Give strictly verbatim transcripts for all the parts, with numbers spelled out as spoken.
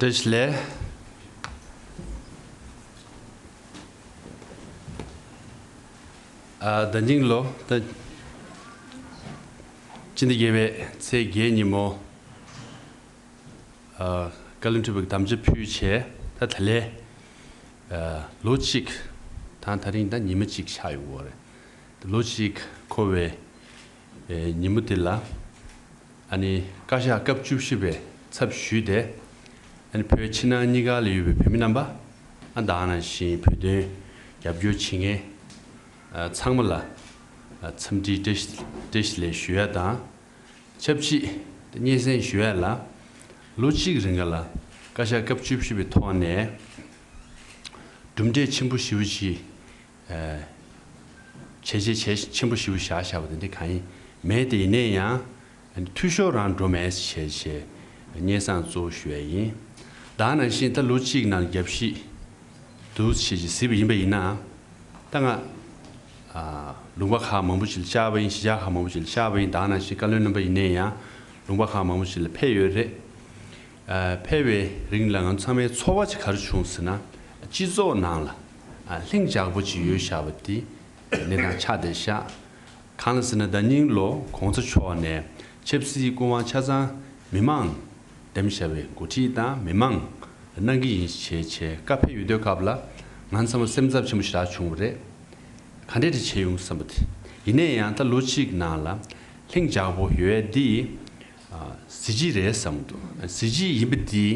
བཀྲ་ཤིས་བདེ་ལེགས། ཨ། ཟླ་ཉིན་ལོ་ད་སྤྱི་ཟླ་བརྒྱད་པའི་ཚེས་བརྒྱད་ཉིན་མོ། ཨ། བཀའ་བློན་ཁྲི་པའི་དམ་བཅའ་ཕུལ་བྱས་ད་ད་ལས། ཨ། ལོ་གཅིག་དང་ད་རིང་ད་ཉི་མ་གཅིག་ཆགས་ཡོད་རེད། ལོ་གཅིག་འཁོར་བའི་ཉིན་མོ་དེ་ལ། ཨ་ནི་བཀའ་ཤག་སྐབས་བཅུ་བཞི་པའི་ཚབ་ཞུས་ཏེ། ཨ་ནི་བོད་ཕྱི་ནང་གཉིས་ཀ་ལ་ཡོད་པའི་བོད་མི་རྣམ་པ། ཨ། ད་ག་ནང་བཞིན་བོད་དོན་རྒྱབ་སྐྱོར་བྱེད་མཁན། ཨ། ཚང་མ་ལ། ཨ། འཚམས་འདྲི་བཀྲ་ཤིས་བཀྲ་ཤིས་བདེ་ལེགས་ཞུ་ཡ་དང་། ཆབས་ཅིག་སྙན་སེང་ཞུ་ཡ་ལ། ལོ་གཅིག་རིང་ག་ལ་བཀའ་ཤག་སྐབས་བཅུ་བཞི་པའི་ཐོག་ནས་གྲུབ་འབྲས་ཆེན་པོ་ཞེ་པོ་ཅིག་བྱས་རྗེས་ཆེ་ཆེན་པོ་ཞེ་པོ་བཞག་བཞག་པ་དེ་འདྲ་གང་ཡིན་མེད་དེ། ཡིན་ནའི་ཡང་འཐུས་ཤོར་རང་འགྲོ་མེད་བྱས་བྱས་སྙན་སེང་གཙོ་བོ་ཞུ་ཡ་ཡིན། ད་ག་ནང་བཞིན་ད་ལོ་གཅིག་ནང་རྒྱབ་བཤིག་འདུག་བྱས་བྱས་གཟིགས་པ་ཡིན་པ་ཡིན་ན། ད་ང་ཨ། ལུང་པ་ཁག་མང་པོ་ཞིག་ལ་བཅར་བ་ཡིན། གཞིས་ཆགས་ཁག་མང་པོ་ཞིག་ལ་བཅར་བ་ཡིན། ད་ག་ནང་བཞིན་བཀའ་བློན་རྣམ་པ་ཡིན་ནའི་ཡང་ལུང་པ་ཁག་མང་པོ་ཞིག་ལ་ཕེབས་ཡོད་རེད། ཨ། ཕེབས་པའི་རིང་ལ་ང་ཚང་མའི་ཚོར་བ་ཅིག་ག་རེ་བྱུང་ཟེར་ན། སྤྱི་ཚོགས་ནང་ལ། ཨ། ལྷིང་འཇགས་པོ་ཅིག་ཡོད་བཞག་པ་དེ་གནས་སྟངས་ཆགས་བསྡད་ཤག་གང་ལ་ཟེར་ན་ཟླ་ཉིན་ལོ་གོང་ས་མཆོག་ནས་ཆབ་སྲིད་སྐུ་དབང་ཆ་ཚང་མི་མང་འདེམས་བཞག་པའི་འགོ་ཁྲིད་དང་མི་མང་གནང་གི་ཡིན་བྱས་བྱས་བཀའ་ཕེབས་ཡོད་དུས་སྐབས་ལ་ང་ཚང་མ་སེམས་འཚབ་ཆེན་པོ་ཞེ་དྲག་བྱུང་བ་རེད། ག་འདྲས་དེ་བྱས་ཡོང་བསམ་པ་དེ། ཡིན་ནའི་ཡང་ད་ལོ་གཅིག་ནང་ལ་ལྷིང་འཇགས་པོ་ཡོད་ཡ་འདི། ཨ། གཟི་བརྗིད་རེད་བསམ་གྱི་འདུག་གཟི་བརྗིད་ཡིན་པ་འདི་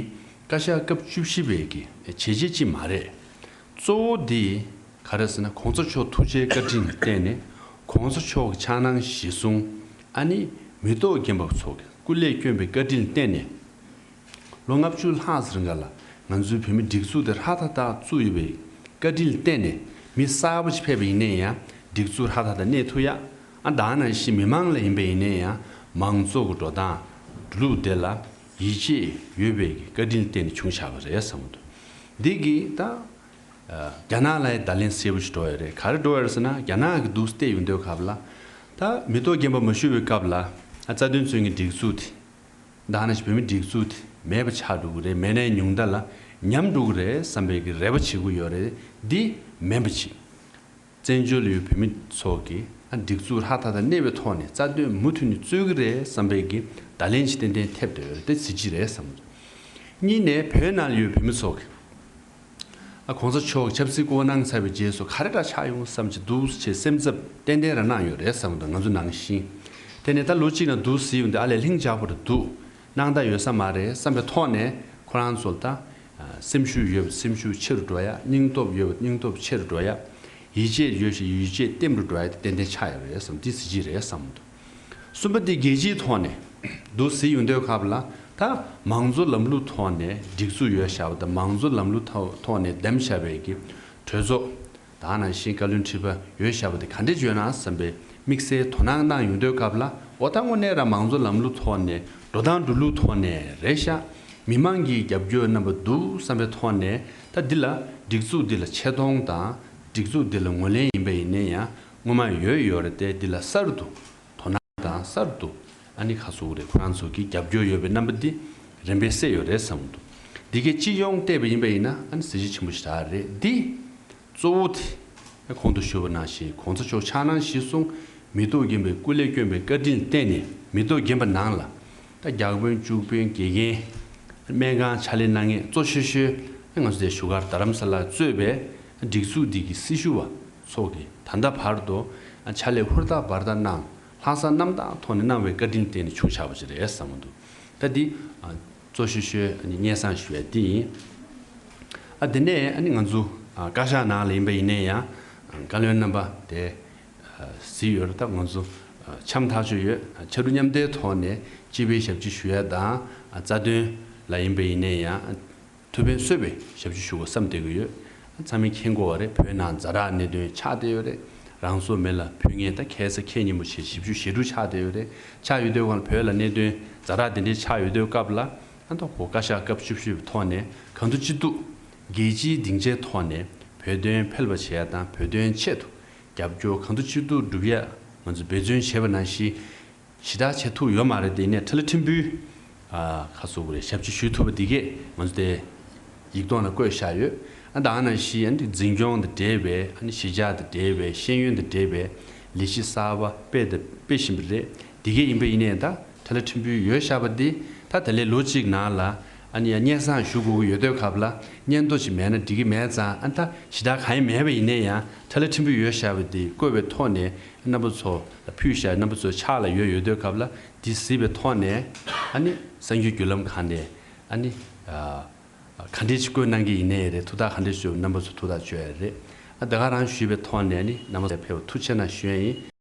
བཀའ་ཤག་སྐབས་བཅུ་བཞི་པའི་གི་བྱས་རྗེས་ཅིག་མ་རེད། གཙོ་བོ་འདི་ག་རེ་ཟེར་ན་གོང་ས་མཆོག་ཐུགས་རྗེའི་བཀའ་དྲིན་བརྟེན་ནས། གོང་ས་མཆོག་གི་ཕྱག་ནང་གཞི་བཟུང་། ཨ་ནི་མི་ཐོག་རྒན་པ་ཚོ་གི་སྐུ་ལས་བསྐྱོན་པའི་བཀའ་དྲིན་བརྟེན་ནས། ལོ་ལྔ་བཅུ་ལྷག་ཙམ་རིང་ག་ལ་ང་ཚོའི་བོད་མི་སྒྲིག་འཛུགས་དེ་ཧྲ་ཐག་ཐག་བཙུགས་ཡོད་པའི་བཀའ་དྲིན་བརྟེན་ནས། མི་གསར་པ་ཞིག་ཕེབས་པ་ཡིན་ནའི་ཡང་སྒྲིག་འཛུགས་ཧྲ་ཐག་ཐག་གནས་ཐུབ་ཡ། ཨ། ད་ག་ནང་བཞིན་མི་མང་ལ་ཡིན་པ་ཡིན་ནའི་ཡང་མང་གཙོ་གི་འགྲོ་སྟངས་འགྲོ་ལུགས་དེ་ལ་ཡིད་ཆེས་ཡོད་པའི་བཀའ་དྲིན་བརྟེན་ནས་བྱུང་བཞག་པ་རེད་བསམ་གྱི་འདུག་འདི་གིས་ད། ཨ། རྒྱ་ནག་ལ་ཡང་བརྡ་ལན་གསལ་པོ་ཞིག་འགྲོ་ཡོད་རེད། ག་རེ་འགྲོ་ཡོད་རེད་ཟེར་ན། རྒྱ་ནག་གི་འདུག་བལྟས་ཡོང་དུས་སྐབས་ལ། ད་མི་ཐོག་རྒན་པ་མ་བཞུགས་པའི་སྐབས་ལ། ཨ། རྩ་དོན་རྩོད་མཁན་སྒྲིག་འཛུགས་དེ། ད་ག་ནང་བཞིན་བོད་མི་སྒྲིག་འཛུགས་དེ་མེད་པ་ཆགས་འགྲོ་གི་རེད། མེད་ནའི་ཉུང་མཐའ་ལ་ཉམས་འགྲོ་གི་རེད་བསམ་པའི་གི་རེ་བ་བྱེད་ཀྱི་ཡོད་རེད། འདི་མིན་པ་ཅིག་བཙན་བྱོལ་ཡུལ་བོད་མི་ཚོ་གིས། ཨ། སྒྲིག་འཛུགས་ཧྲ་ཐག་ཐག་གནས་པའི་ཐོག་ནས། རྩ་དོན་མུ་མཐུད་ནས་རྩོད་ཀྱི་རེད་བསམ་པའི་གི་བརྡ་ལན་ཅིག་ཏན་ཏན་ཐེབས་བསྡད་ཡོད་རེད། དེ་གཟི་བརྗིད་རེད་བསམ་གྱི་འདུག་གཉིས་ནས་བོད་ནང་ལ་ཡོད་བོད་མི་ཚོ་གིས། ཨ། གོང་ས་མཆོག་ཆབ་སྲིད་སྐུ་དབང་གནང་ཚར་བའི་རྗེས་སུ་ག་རེ་འདྲ་ཆགས་ཡོང་བསམ་གྱི་འདུག་ཅེས་སེམས་འཚབ་ཏན་ཏན་རང་གནང་ཡོད་རེད་བསམ་གྱི་འདུག་ང་ཚོ་ནང་བཞིན། དེ་ནས་ད་ལོ་གཅིག་ནང་འདུག་ཟེར་ཡོང་དུས། ཨ་ལས་ལྷིང་འཇགས་པོ་རེད་འདུག་གནང་ད་ཡོད་ས་མ་རེད་བསམ་པའི་ཐོག་ནས། ཁོ་རང་ཚོ་ལ་ད། ཨ། སེམས་ཤུགས་ཡོད་པ་སེམས་ཤུགས་ཆེ་རུ་འགྲོ་ཡ། སྙིང་སྟོབས་ཡོད་པ་སྙིང་སྟོབས་ཆེ་རུ་འགྲོ་ཡ། ཡིད་ཆེས་ཡོད་པ་ཡིད་ཆེས་བརྟན་རུ་འགྲོ་ཡ་དེ་ཏན་ཏན་ཆགས་ཡོད་རེད་བསམ། འདི་གཟི་བརྗིད་རེད་བསམ་གྱི་འདུག་གསུམ་པ་འདི་རྒྱལ་སྤྱིའི་ཐོག་ནས་འདུག་ཟེར་ཡོང་དུས་སྐབས་ལ། ད་མང་གཙོ་ལམ་ལུགས་ཐོག་ནས་སྒྲིག་འཛུགས་ཡོད་བཞག་པ་དང་། མང་གཙོ་ལམ་ལུགས་ཐོག་ཐོག་ནས་འདེམས་བཞག་པའི་གི་གྲོས་ཚོགས། ད་ག་ནང་བཞིན་བཀའ་བློན་ཁྲི་པ་ཡོད་བཞག་པ་དེ་ག་འདྲས་ཡོད་ན་བསམ་པའི་དམིགས་བསལ་དོ་སྣང་གནང་ཡོང་དུས་སྐབས་ལ། འོ། ད་དངོས་གནས་རང་མང་གཙོ་ལམ་ལུགས་ཐོག་ནས། འགྲོ་སྟངས་འགྲོ་ལུགས་ཐོག་ནས་རེད་ཤག་མི་མང་གི་རྒྱབ་སྐྱོར་རྣམ་པ་འདུག་བསམ་པའི་ཐོག་ནས། ད་འདི་ལ་སྒྲིག་འཛུགས་འདི་ལ་ཆེ་མཐོང་དང་། སྒྲིག་འཛུགས་འདི་ལ་ངོས་ལེན་ཡིན་པ་ཡིན་ནའི་ཡང་སྔོན་མ་ཡོད་ཡོད་རེད་དེ། འདི་ལ་གསར་དུ་དོ་སྣང་དང་། གསར་དུ་ཨ་ནི་ཁ་སོ་རེད། ཁོ་རང་ཚོ་གི་རྒྱབ་སྐྱོར་ཡོད་པའི་རྣམ་པ་འདི་རིམ་པས་གསལ་ཡོད་རེད་བསམ་འདུག་འདི་གའི་སྤྱི་ཡོངས་བལྟས་པ་ཡིན་པ་ཡིན་ན། ཨ་ནི་གཟི་བརྗིད་ཆེན་པོ་ཞིག་རེད། འདི་གཙོ་བོ་དེ་གོང་དུ་ཞུས་པ་ནང་བཞིན་གོང་ས་མཆོག་ཕྱག་ནང་གཞི་བཟུང་། མི་ཐོག་རྒན་པའི་སྐུ་ལས་བསྐྱོན་པའི་བཀའ་དྲིན་བརྟེན་ནས། མི་ཐོག་རྒན་པ་ནང་ལ་ད་བརྒྱ་དཔོན་བཅུ་དཔོན་དགེ་རྒན། སྨན་ཁང་ཕྱག་ལས་གནང་མཁན་གཙོ་ཤོས་ཤོས། ང་ཚོ་དེ་བཞུགས་སྒར་རྡ་རམ་ས་ལར་གཙོས་པའི་སྒྲིག་འཛུགས་འདི་གི་སྲི་ཞུ་བ་ཚོ་གིས་ད་ལྟ་བར་དུ་ཕྱག་ལས་ཧུར་ཐག་འབར་ཐག་གནང་། ལྷག་བསམ་རྣམ་དག་ཐོག་ནས་གནང་བའི་བཀའ་དྲིན་བརྟེན་ནས་བྱུང་བཞག་པ་ཞིག་རེད་བསམ་གྱི་འདུག་ད་འདི་གཙོ་ཤོས་ཤོས་སྙན་སེང་ཞུ་ཡ་འདི་ཡིན། ཨ། དེ་ནས་ཨ་ནི་ང་ཚོ་ཨ་བཀའ་ཤག་ནང་ལ་ཡིན་པ་ཡིན་ནའི་ཡང་བཀའ་བློན་རྣམ་པ་དེ་གཟིགས་ཡོད་རེད། ད་ང་ཚོ་འཆམ་ཐག་ཆོད་ཡོད། ཕྱར་གྲུ་མཉམ་འདེགས་ཐོག་ནས་སྤྱི་པའི་ཞབས་ཕྱི་ཞུ་ཡ་དང་། རྩ་དོན་ལ་ཡིན་པ་ཡིན་ནའི་ཡང་ཐུགས་ཕན་གསོས་པའི་ཞབས་ཕྱི་ཞུ་དགོས་བསམ་བསྡད་ཀྱི་ཡོད། ཚང་མས་མཁྱེན་གྱི་ཡོད་རེད། བོད་ནང་ཛ་དྲག་གནད་དོན་ཆགས་བསྡད་ཡོད་རེད། རང་སྲོག་མེ་ལ་ཕུལ་མཁན་ད་ཁ་སང་ཁ་ཉིན་མོ་བྱས་བཞི་བཅུ་ཞེ་དྲུག་ཆགས་བསྡད་ཡོད་རེད། ཆགས་ཡོད་དུས་སྒང་ལ་བོད་ལ་གནད་དོན་ཛ་དྲག་དེ་འདྲའི་ཆགས་ཡོད་དུས་སྐབས་ལ། ཨ། ད་ཁོ་བཀའ་ཤག་སྐབས་བཅུ་བཞི་པའི་ཐོག་ནས་གང་ཐུབ་ཅི་ཐུབ་རྒྱལ་སྤྱིའི་སྡིངས་ཆའི་ཐོག་ནས་བོད་དོན་འཕེལ་བ་བྱེད་ཡ་དང་། བོད་དོན་ཆེད་དུ་རྒྱབ་སྐྱོར་གང་ཐུབ་ཅི་ཐུབ་སྒྲུབ་ཡ་ང་ཚོས་འབད་བརྩོན་བྱས་པ་ནང་བཞིན་ཞེ་དྲག་བྱེད་ཐུབ་ཡོད་མ་རེད་དེ། ཡིན་ནའི་ཁྲ་ལ་ཕྲན་བུའི་ ཨ་ཁ་སོ་གི་རེད། ཞབས་ཕྱི་ཞུ་ཐུབ་པ་འདི་གས་ང་ཚོ་དེ་ཡིག་ཐོག་ལ་བཀོད་བཞག་ཡོད། ཨ་ད་ག་ནང་བཞིན་ཨ་ནི་འཛིན་སྐྱོང་དང་འབྲེལ་བའི་ཨ་ནི་གཞིས་ཆགས་དང་འབྲེལ་བའི་ཤེས་ཡོན་དང་འབྲེལ་བའི་ལས་གཞི་གསར་པ་སྤེལ་དང་སྤེལ་བཞིན་པ་རེད། འདི་གས་ཡིན་པ་ཡིན་ནའི་ད་ཁྲ་ལ་ཕྲན་བུ་ཡོད་བཞག་པ་འདི་ད་ད་ལོའི་ལོ་གཅིག་ནང་ལ་ཨ་ནི་ཡང་སྙན་སེང་ཞུ་དགོས་ཀྱི་ཡོད་དུས་སྐབས་ལ་སྙན་ཐོ་ཞིག་མེད་ན་འགྲིག་གི་མེད་ཙང་། ཨ་ད་ཞེ་དྲག་གང་ཡང་མེད་པ་ཡིན་ནའི་ཡང་ཁྲ་ལ་ཕྲན་བུ་ཡོད་བཞག་པ་འདི་བཀོད་པའི་ཐོག་ནས་རྣམ་པ་ཚོ་ལ་ཕུལ་བཞག་རྣམ་པ་ཚོའི་ཕྱག་ལ་ཡོད་ཡོད་དུས་སྐབས་ལ་འདི་གཟིགས་པའི་ཐོག་ནས་ཨ་ནི་གསར་འགྱུར་བརྒྱུད་ལམ་ཁག་ནས་ཨ་ནི་ཨ་ག་འདྲས་ཅིག་བཀོད་གནང་གི་ཡིན་ནའི་རེད། ཐུགས་ཐག་ག་འདྲས་ཞུ་རྣམ་པ་ཚོ་ཐུགས་ཐག་ཆོད་ཡ་རེད། ཨ་ད་ག་རང་ཞུས་པའི་ཐོག་ནས་ཨ་ནི་རྣམ་པ་ཚོ་ཕེབས་པ་ཐུགས་རྗེ་ཆེ་གནང་ཞུ་ཡ་ཡིན།